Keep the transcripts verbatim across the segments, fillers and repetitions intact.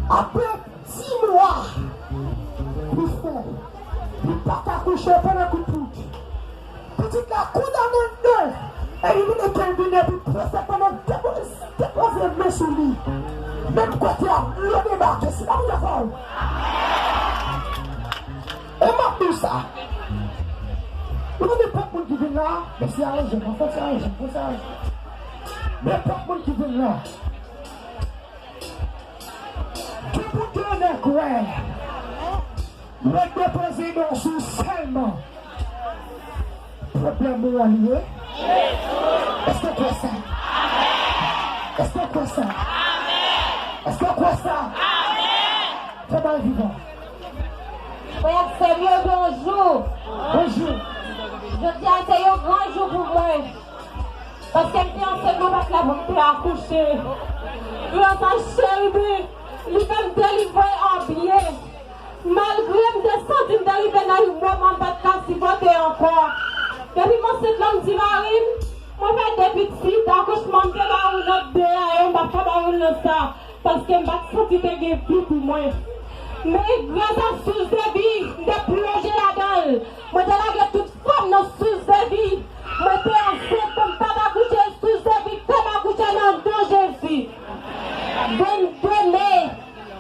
Apre dis mwa, li fè, li pa ka kouche pandan kout poud. Pitit la kondane anndan, e li vin entèvini epi pwofèt la depoze, depoze men sou li. Menm kote a, dlo debake. Si la pou fè w. E m ap di w sa. Ou tande pòt moun ki vin la, mesye aranje, mwen fò ti aranje, fò ti aranje. Men pòt moun ki vin la. Tout moun ki renmen kwè. Mwen depoze non sou sèlman. Pwoblèm ou an li ye? Èske w kwè sa? Èske w kwè sa? Èske w kwè sa? Fè bay vivan. Frè ak sè m yo, bonjou. Bonjou. Jodi a se yon gran jou pou mwen. Paske m te ansent, mwen pa t la pou m te akouche. Gras a Cheriben, li fè m delivre an byen. Malgre m te santi m te rive nan yon moman m pa t ka sipòte ankò. Depi m ansent la, m di mari m, mwen fè de pitit, akouchman m te ba ou nan de a yo, m pa t ka ba ou nan sa. Paske m pa t santi te gen vi pou mwen. Men gras a sous de vi, m te plonje ladan l. Mwen te lage tout fwa m nan sous de vi. Mwen te ansent, men m pa t akouche, sous de vi fè m akouche nan non Jezi. Vennde me,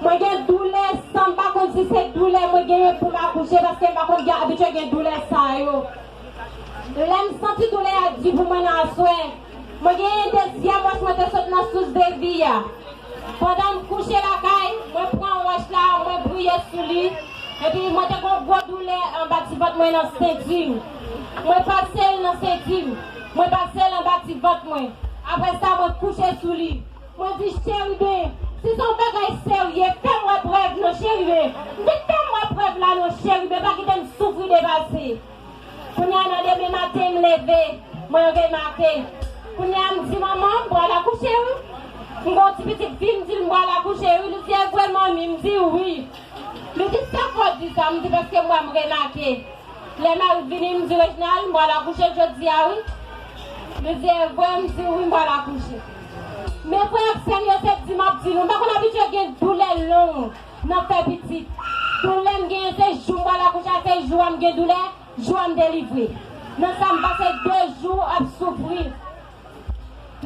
mwen gen doulè, san m pa konn si se doulè mwen genyen pou m akouche, paske m pa konn gen, abitye gen doulè sa yo. Lè m santi doulè a di pou mwen nan aswè, mwen genyen dezyèm wòch mwen te sot nan sous de vi a. Pandan m kouche lakay, mwen pran wòch la, mwen briye sou li, epi mwen te gen yon gwo doulè anba ti vant mwen nan senti m. Mwen pase l nan senti m, mwen pase l anba ti vant mwen. Apre sa, mwen kouche sou li. Mwen di, Cheriben, si se yon bagay serye, fè m wè prèv non, Cheriben. M di, fè m wè prèv la non, Cheriben, pa kite m soufri depase. Kounye a nan demen maten m leve, mwen remake. Kounye a m di, manman, m pral akouche wi. M gen yon ti pitit fi, m di l m pral akouche wi. Li di, e vre manmi? M di, wi. Li di, sa fè w di sa? M di, paske m wè m remake. Lè mari vini, m di, Reginald, m pral akouche jodi a wi. Li di, e vre? M di, wi, m pral akouche. Men frè ak sè m yo, se di m ap di nou, m pa konn abitye gen doulè long nan fè pitit. Doulè m genyen se jou m pral akouche a, se jou a m gen doulè. Jou a m delivre. Nan sa m pase de jou ap soufri.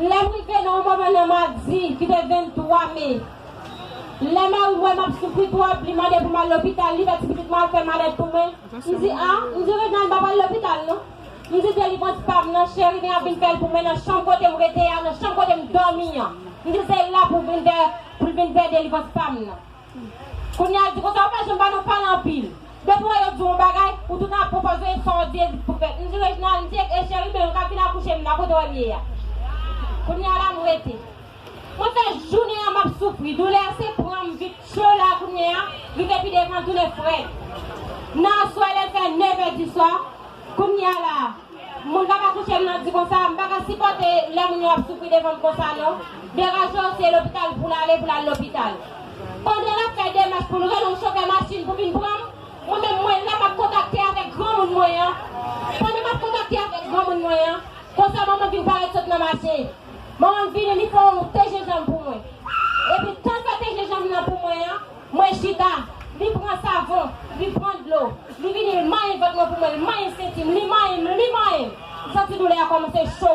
Lè m rive nan yon moman nan madi ki te venntwa me, lè mari m wè m ap soufri twòp, li mande pou m al lopital, li fè ti pitit mwen al fè malèt pou mwen. M di, a, m di, Reginald, m pa pral lopital non. M di, delivrans pa m nan, Cheriben ap vin fè l pou mwen nan chanm kote m rete a, nan chanm kote m dòmi an. M di, se la pou vin fè, pou l vin fè delivrans pa m nan. Kounye a, l di konsa, ou pa janm ba nou pale anpil. Depi w wè yo di w yon bagay, ou tout ap pwopoze sa w di e pou fèt. M di, Reginald, m di, e Cheriben, yo ka vin akouche m la, kote w wè m ye a? Kounye a la, m rete. Mwen fè jounen an, m ap soufri. Doulè a se pran m vit cho la, kounye a, rive pi devan, tounen frèt. Nan aswè, lè l fè nevè di swa, kounye a la, moun k ap akouche m nan di konsa, m pa ka sipòte lè moun yo ap soufri devan m konsa non. Deraje w, se lopital pou l ale, pou l al lopital. Pandan l ap fè demach pou l rele yon chofè machin pou vin pran m, mwen menm mwen la m ap kontakte avèk granmoun mwen an. Pandan m ap kontakte avèk granmoun mwen an, konsa manman vin parèt sot nan mache. Manman vini, li fè yon te jenjanm pou mwen. Epi tan l fè te jenjanm nan pou mwen an, mwen chita, li pran savon, li pran dlo, li vini, li manyen vant mwen pou mwen, li manyen senti m, li manyen m, li manyen m. M santi doulè a kòmanse cho.